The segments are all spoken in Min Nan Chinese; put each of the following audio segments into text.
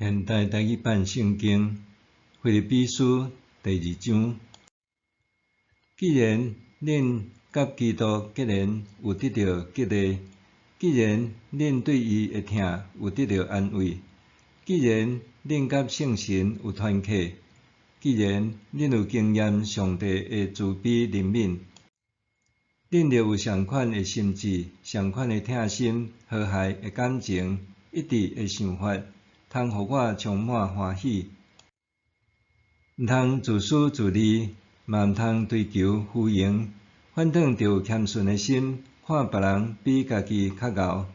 現代台語版聖經腓立比書第二章。既然恁佮基督結連有得著激勵，既然恁對伊的疼有得著安慰，既然恁佮聖神有團契，既然恁有經驗上帝的慈悲憐憫，恁著有仝款的心志、仝款的疼心、和諧的感情、一致的想法，通予我充滿歡喜。毋通自私自利，嘛毋通追求虛榮，反轉著有謙遜的心，看別人比家己較𠢕。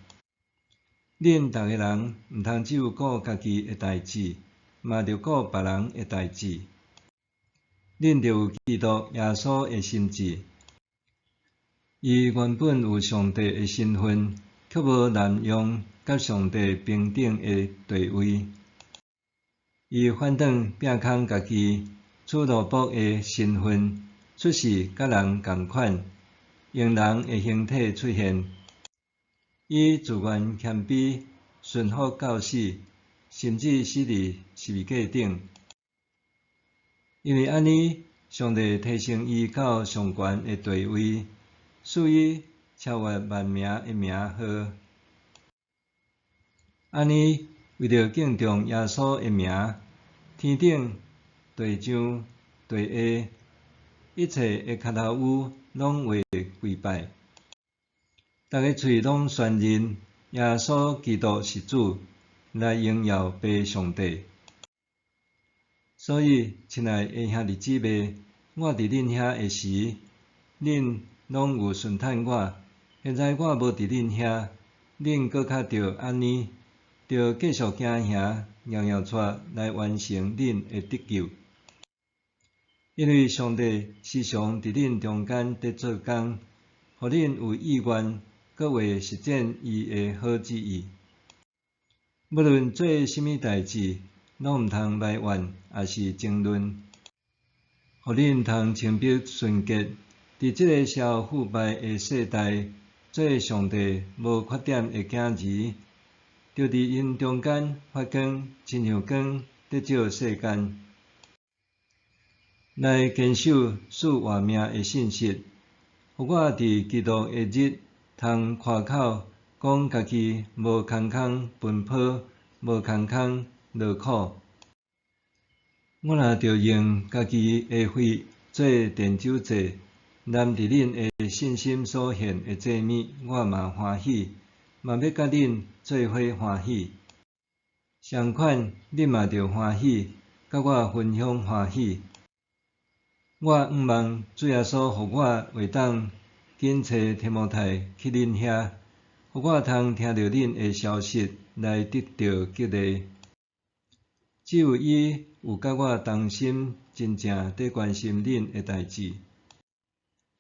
恁逐个人毋通只有顧家己的代誌，嘛著顧別人的代誌。恁著有基督耶穌的心志。伊原本有上帝的身份，卻無濫用佮上帝平等的地位。伊反轉摒空家己，取奴僕的身份，出世佮人仝款，用人的形體出現。伊自願謙卑，順服到死，甚至死佇十字架頂。因為按呢，上帝提升伊到上懸的地位，賜伊超越萬名的名號。按呢，為著敬重耶穌的名，天頂、地上、地下，一切的跤頭趺攏會跪拜，逐个喙攏宣認耶穌基督是主，來榮耀父上帝。所以，親愛的兄弟姊妹，我佇恁遐的時，恁攏有順趁我；現在我無佇恁遐，恁閣較著按呢，著繼續行行，掕掕掣來完成恁的得救。因為上帝時常佇恁中間佇做工，予恁有意願，閣會實踐伊的好旨意。無論做啥物代誌，攏毋通埋怨，抑是爭論，予恁通清白純潔，佇這个邪惡腐敗的世代，做上帝無缺點的囝兒，著佇𪜶中間發光，親像光佇照世間。來堅守賜活命的信實，予我佇基督的日通誇口，講家己無空空奔波，無空空勞苦。我若著用家己的血做奠酒祭，擔佇恁的信心所獻的祭物，我嘛歡喜，嘛欲佮恁做伙歡喜。相款，恁嘛著歡喜，佮我分享歡喜。我向望主耶穌予我會當緊揣提摩太去恁遐，予我通聽著恁的消息來得著激勵。只有伊有佮我同心，真正佇關心恁的代誌。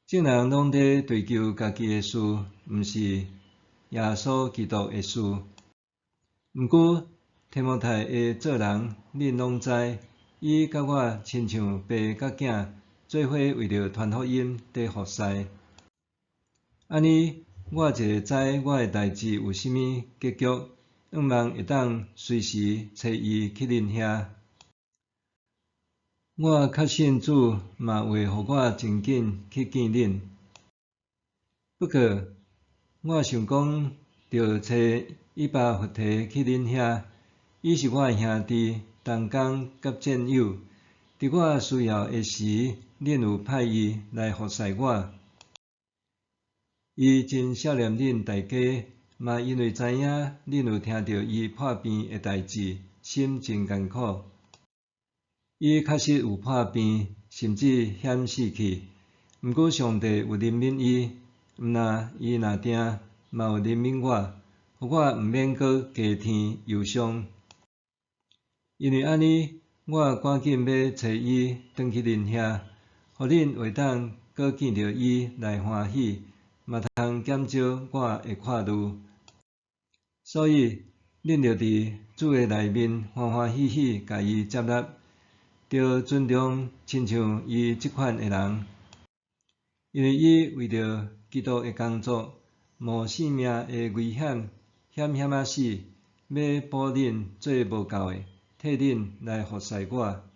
眾人攏佇追求家己的事，毋是耶穌基督的事。毋過提摩太的做人，恁攏知，伊佮我親像爸佮囝，做伙為著傳福音佇服侍。按呢，我一下知我的代誌有啥物結局，向望會當隨時揣伊去恁遐。我確信主嘛會予我真緊去見恁。不過，我想講著揣以巴弗提去恁遐，伊是我的兄弟、同工佮戰友。佇我需要的時，恁有派伊來服侍我。伊真想念恁大家，嘛因為知影恁有聽著伊破病的代誌，心真艱苦。伊確實有破病，甚至險死去。毋過上帝有憐憫伊，毋但伊若定，嘛有憐憫我，予我毋免閣加添憂傷。因為按呢，我趕緊欲揣伊轉去恁遐，予恁會當閣見著伊來歡喜，嘛通減少我的掛慮。所以，恁著佇主的內面歡歡喜喜共伊接納，著尊重親像伊這款的人，因為伊為著基督的工作，冒性命的危險，險險仔死，欲補恁做無夠的。替恁來服侍我。